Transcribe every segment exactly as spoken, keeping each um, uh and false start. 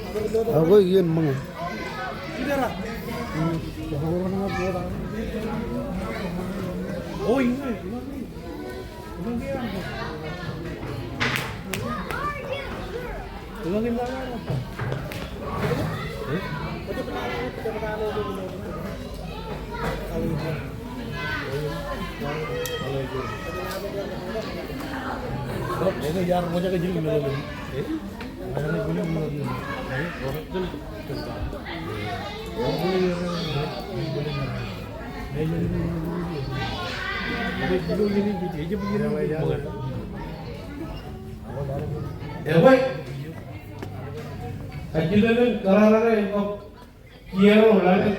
Ak iien ṃōñā. Ekwe, kajjitōk in kōrā raṇe eo, kiiō ḷapḷọk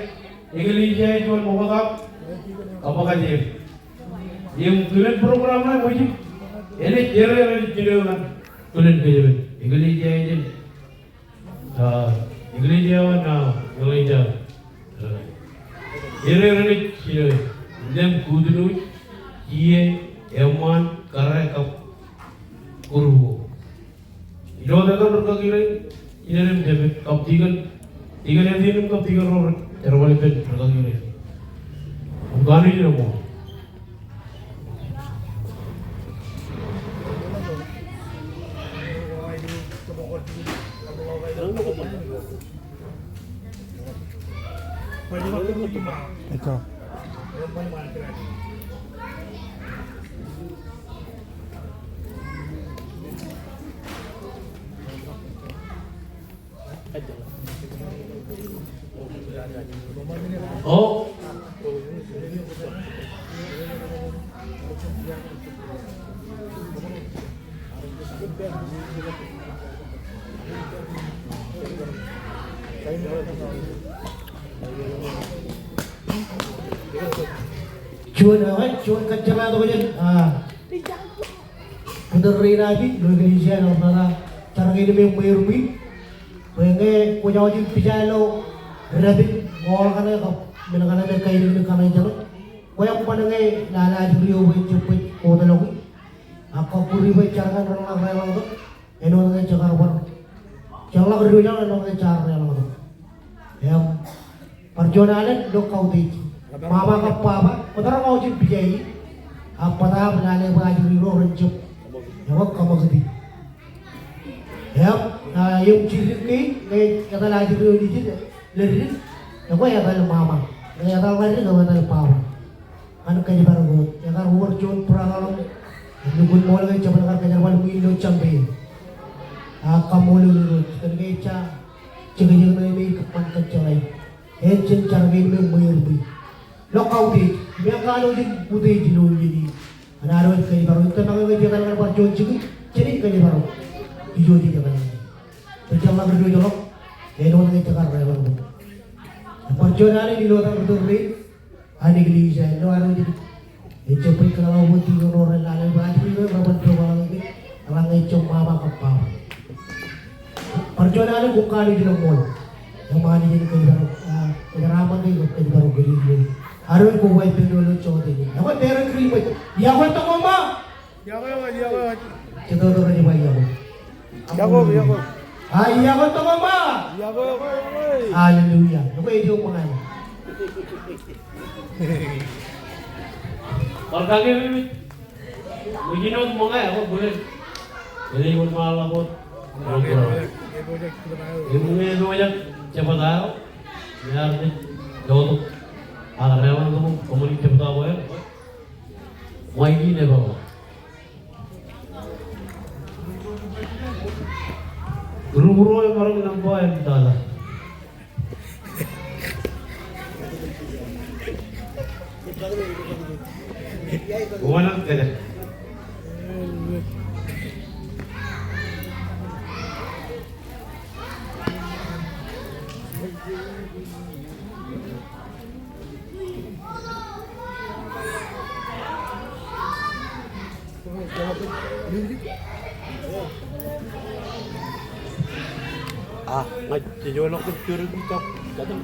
eklejia eo juon ṃokta, kab kajjitōk. Im kilen program ṇe ṃōjin, enaaj jere rej jino ñan kilen kōjepel eklejia eo jān Ah, eklejia eo an, ah, eklejia. Ere renaaj jino, lem, good news, kiiō, eṃṃaan, kōrā kab kūrū. Ilo etan rūkaki rein, ijin im jepel, kab tikōn, tikōn eo in im kab tikōn ro rej jerbal ippān rūkaki rein. Im kanooj in eṃṃool. O. Juon, a, juon kōjjeḷā tok jān, a, Bōtōn rein ami ilo eklejia eo, ḷōmṇak jar kein me ṃweiū ṃwiin. Bwe ñe kwōj aujin pija ilo dāpin ṃool kaṇe kab men kaṇe me kainōknōk kaṇe jeṇe, kwō eṃṃan ñe lale ajri eo bwe en jab baj kōtḷọki. Ak kọkkure bwe jar kaṇ reḷḷọk reḷḷọk tok, āinwōt ñe jekar bar jeḷḷọk diwōjḷọk, āinwōt ñe jaar reḷḷọk tok. Im Bar juon alen ilo kautiej. Mama kab baba, kwōj tar aujin pija e, ak bōtaab lale bwe ajri ro ren jab, ekwe, kōṃakūt e. Im, a, im jidik kein, ñe etal ajri eo nejid, leddik, ekwe etal mama. Ñe etal leddik, ekwe etal baba. Ñan kōjparok wōt, ekar wōr juon brother eo, lukkuun ṃool ke jab kar kōjerbal ṃwiin ilo champagne. Ak kaṃṃoolol Irooj kōn ke ejja jekjek ṇe me ej kōṃṃan kōjjeḷā. Ej jen jar kein me ṃweiū ṃwiin. Ilo kautiej, im ear kanooj in utiej ilo iien in. Ñan ad wōj kōjparok, im tōmak ke jej etal ñan bar juon jikin, jenaaj kōjparok. Ijo jej etal ñan e. Bwe jeḷak diwōjḷọk, āinwōt ñe jekar reḷḷọk. Bar juon alen ilo etan ri tōl rein an eklejia eo, ilo ad wōj Ejab bwe kōtḷọk bwe tikōn ro ren lale bwe ajri ro reban pojak ḷọk, eḷaññe ejab mama kab baba. Bar juon alen koṃ kanooj in eṃṃool. Im Anij en kōjparok, a, kōjparok Monday, kōjparok kōj ilo. Ad wōj koba ippān ilo jota in. Ekwe, Merry Christmas. Iọkwe tok ṃōṃa. Jetoto rej ba iọkwe. Iọkwe, iọkwe. A, iọkwe tok ṃōṃa. Iọkwe, iọkwe. Hallelujah. Ekwe, ej ṃōñā. Bar kake eṃṃan. Ṃōjin wōt ṃōñā, ekwe, bōlen. Enaaj wōnṃaanḷọk wōt. Im ñe ej wōj jebta eo, ñe ear ej jotok. Ak reḷḷọk tok, kōṃṃani jebta ko e. Ṃae in epaḷ. Group ruo emaroñ nōṃba im tata. Uwanak kōjak. A, ña ij jolọk kōn jurōk in jab.